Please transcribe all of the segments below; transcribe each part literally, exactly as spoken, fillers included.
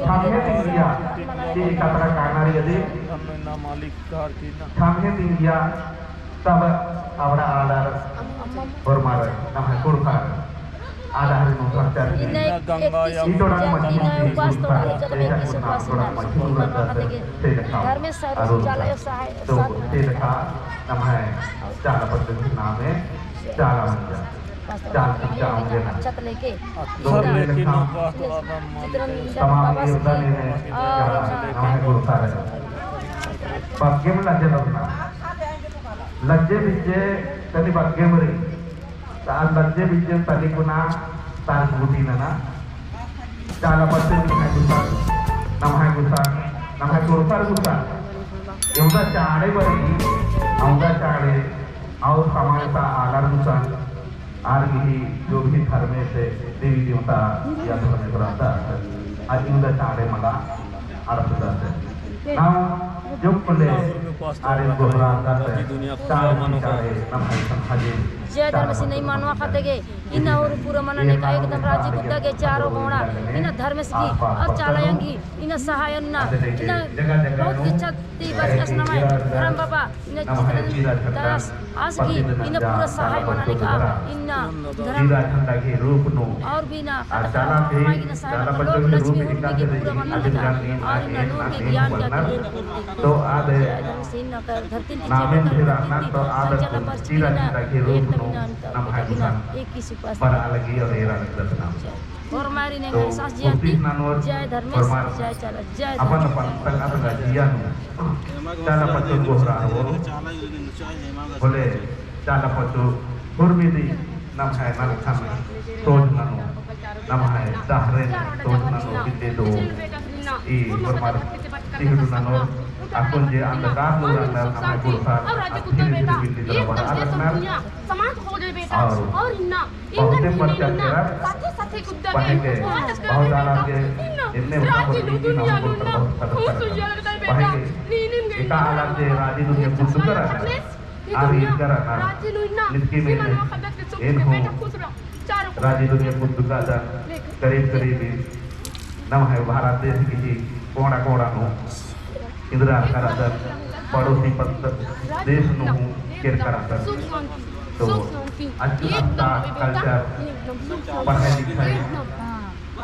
खाम्हे तिंगिया, ई कतरा काना रई अदी। खाम्हे तिंगिया, तब अबड़ा आलर होरमर, नम्है कुँड़ुख़र, आलर नू खर्चा रई। इन्ना गंगा या इन्ना उपास तो आलर चलबे की सुपास ना। धर्मेस सर चाला यो सहाय तो साथ ते लेखा नम्है चाला पद्दत नामे चाला मंजा। चाला मंजा। तमाम इरदन ने नम्है गुरु सारे। बग्गेम लज्जे लगना। लज्जे बिज्जे तनी बग्गेम रई। ता लज्जे बिज्जे तनी कुना तारीख गुटी नना। चाला पद्दत नम्है गुरु सार, नम्है गुरु सार, नम्है गुरु सार, गुरु सार। एवंदा चाड़े बरी, अवंदा चाड़े, और समाज ता आलर गुरु सार, आर गही जो भी धर्मेस देवी देवता या धर्मेस रहता, आ एवंदा चाड़े मला आर सुदा से। नाम जो कुले आरे गोहरा करते, चाड़े, चाड़े, नम्है संखा जे, जय धर्मेस नई मानवा खाते गे। इन्ना और पूरा मना नेका एकदम राजी कुद्दा गे चारो गोड़ा, इन्ना धर्मेस गही और चाला अयंग गही, इन्ना सहाय नना, इन्ना बहुत इच्छा ती बस कस नम्है धर्म बाबा, इन्ना चितरंजन दास आस गही, इन्ना पूरा सहाय मना नेका, इन्ना धर्म और भी ना, इन्ना सहाय मना नेका, और इन्ना नूर के ज्ञान का तो आदे धरती नामेन फिर आना तो आदर संचालन चिरा चिरा के रूप नू नम्है गुरु सार बरआ लगी और एरा लगी दस नाम। होरमारिन एंग्है सास जिया ती, जय धर्मेस, जय चाला, जय धर्मेस। अपन अपन तंगआ तंगआ जिया नू चाला पद्दत गोहरा होले चाला पद्दत होरमी दी नम्है नलखन सोच ननोर, नम्है डहरेन सोच ननोर बिद्दे दो। ई होरमर तिहुडु ननोर, अक्कुन जे अंधकार नू रअनर नम्है गुरु सार, अक्कुन जे बिद्दे दो बरआ लगनर। और बहुते प्रचार केरर, पहें गे बहुत आलर गे एन्ने बरआ होले कि नम्है गुरु सार बहुत खतरनाक। पहें गे एका आलर जे राजी दुनिया कुद्दुकर रअनर, आर ईरकर रअनर, नितकी मेने एन हूँ राजी दुनिया कुद्दुकादन, करीब करीब नम्है भारत देश गही कोना कोना नू इन्द्रा करदन, पड़ोसी पद्दत देश नू हूँ केरकर रअदन। तो अज्जु ता culture, पढ़ाई लिखाई,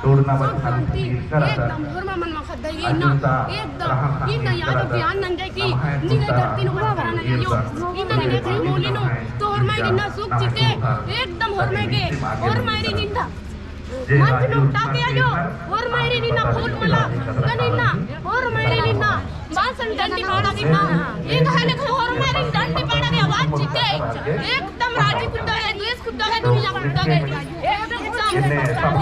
तोड़ना बचना ईरकर रअदन। एकदम होरमा मनवा खद्दा इन्ना, एकदम इन्ना याद ज्ञान नंगे की निंग्है धरती नू बरआ नंगे यो। इन्ना निंग्है मोली नू तो होरमारिन इन्ना सुख चिते, एकदम होरमारिन, होरमारिन इन्ना। मंच नू उठा के आयो, होरमारिन इन्ना फूल माला, गन इन्ना, होरमारिन इन्ना बासन डंडी पाड़ा इन्ना। एंग्है लेखा होरमारिन डंडी पाड़ा गे आवाज चिते। एकदम राजी कुद्दा है, देश कुद्दा है, दुनिया कुद्दा है। एकदम, एकदम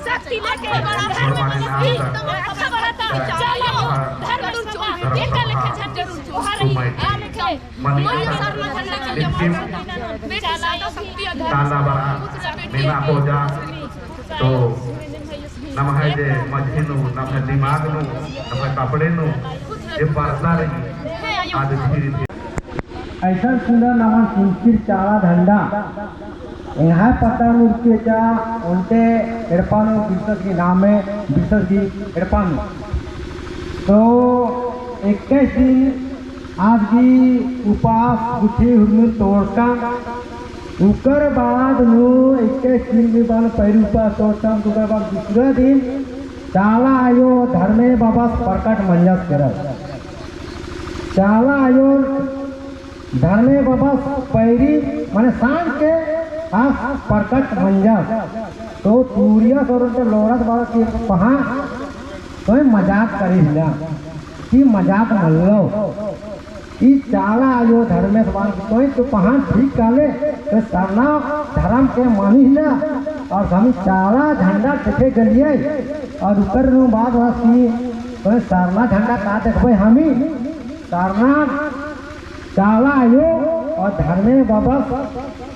शक्ति लेके बड़ा है। चलो, धर्म रुचो, एका लेके झंडे रुचो, हर ही, आ लेके, मैया सरना झंडा के जमा, बेटा ज्यादा शक्ति है, धर्म ताला बड़ा, मीना पूजा, तो नम्है जे मझी नू, नम्है दिमाग नू, नम्है कपड़े नू, जे परदा रई, आद धीरे धीरे अइसन सुंदर नमन सुनकिर चाला झंडा। एंग्है पता नू उरके चा ओन्टे एड़पा नू बिरसत गही नामे, बिरसत गही एड़पा नू। तो इक्कीस दिन आस गही उपास गुट्ठी हुरमुर तोड़का। उकर बाद नू इक्कीस दिन गही बाद पैरी उपास तोड़का। उकर बाद दूसरा दिन चाला आयो धर्मे बाबस प्रकट मंजस केरर। चाला आयो धर्मे बाबस पैरी माने सांझ के आस प्रकट मंजस। तो तुरिया सरोन ते लोरस बाबा के पहान तोय मजाक करी हिला कि मजाक मल्लो। ई चाला आयो धर्मेस बाबा तोय तो पहान ठीक काले तो सरना धर्म के मानी हिला और हमी चाला झंडा देखे गलिए और उकर नू बात हुआ कि तोय सरना झंडा का देखबे हमी सरना चाला आयो और धर्मे बाबस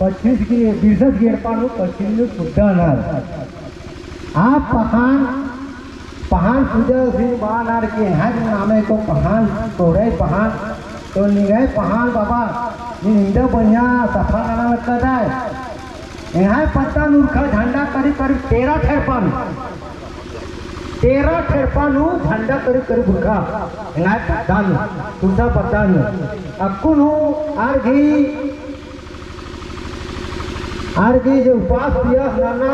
पच्चीस गही, बिरसत गही एड़पा नू पच्चीस नू कुद्दा नर। आ पहान, पहान पूजा सिन बानर के एंग्है नामे तो पहान तोड़े पहान, तो निंग्है पहान बाबा, निंदा बढ़िया सफा नना लगता है। एंग्है पद्दा नू उरखा झंडा करीब करीब तेरह ठेरपा नू, तेरह ठेरपा नू झंडा करीब करीब उरखा एंग्है पद्दा नू, तुलसा पद्दा नू। अक्कुन हूँ आर गही, आर गही जे उपास पियास नन्ना,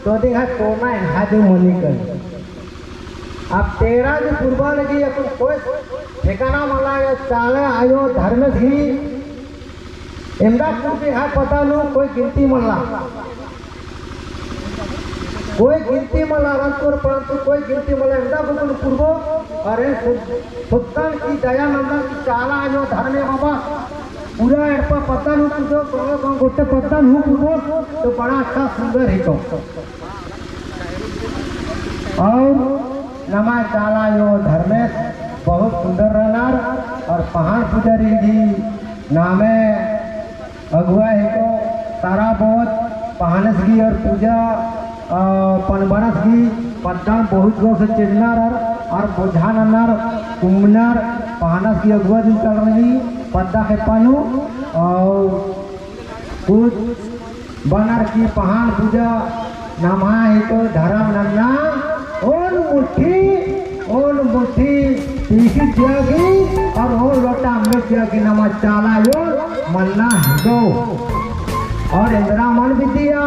तो अदिन एंग्है कोना एंग्है दिम मनी करी। अब तेरह गही पुरबा लगी अक्कुन कोई ठिकाना मला, या चाला आयो धर्मेस गही एवंदा कुछ एंग्है पद्दा नू कोई गिनती मल्ला। कोई गिनती मल्ला, रंतुर परंतु कोई गिनती मल्ला, एवंदा कुछ पुरबो, अरे सु-, सुत्तन की दया नंदन की चाला आयो धर्मे बाबा, पूरा एड़पा पद्दा नू पुरबो, गंगा गंग गोटे पद्दा नू पुरबो, तो बड़ा अच्छा सुंदर हिको। और नमा चाला आयो धर्मेस बहुत सुंदर रअनर, और पहान पुजारी गही नामे अगुवा हिको, सारा बहुत पहानस गही और पूजा, अ, पनबरस गही पद्दा बहुत जोर से चेड़नर और, और बोझा नन्नर, कुम्बनर, पहानस गही अगुवा दिम चल रही पद्दा खेप्पा नू, और कुछ बअनर की पहान पूजा नम्है हिको धरम नन्ना, ओन मुट्ठी, ओन मुट्ठी तीखिल चिआ की, और ओन लोटा अम्म चिआ की नमा चाला आयो मन्ना हिको। और एन्दरा मल बिद्दी आ,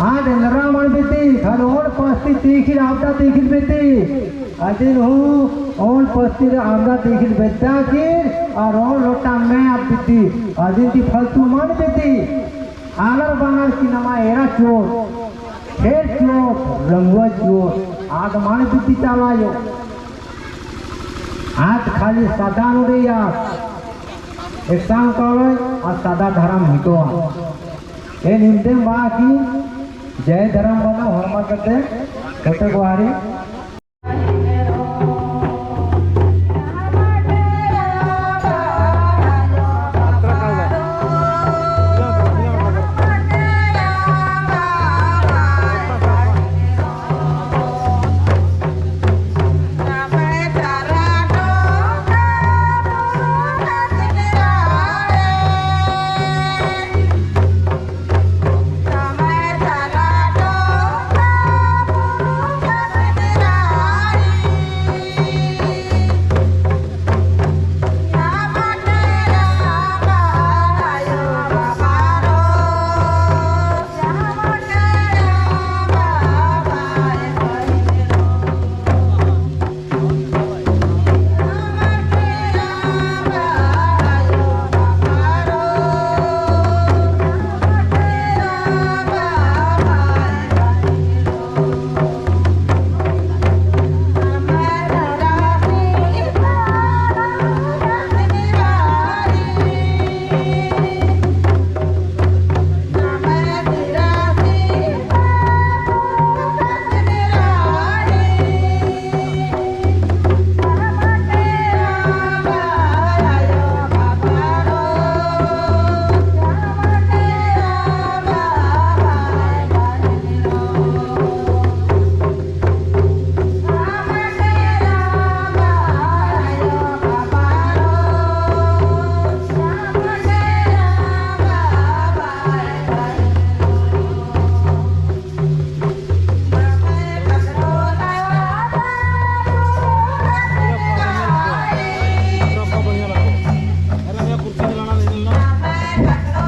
आद एन्दरा मल बिद्दी, खाली ओन पस्ती तीखिल, आबदा तीखिल बिद्दी। अदिन हूँ ओन पस्ती आबदा तीखिल बेद्दा की, और ओन लोटा अम्म आद बिद्दी। अदिन ती फलतू मल बिद्दी। आलर बअनर की नमा एरा चोर, खेर चोर, रंगुआ चोर, आद मल बिद्दी चाला आयो। आद खाली सदा नू रई आद। एकसन कालोय, आद सदा धरम हिको आद। एन इवंदम बआ की जय धरम बअदम, होरमर गे छोटे गोहारी।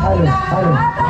हेलो, हेलो।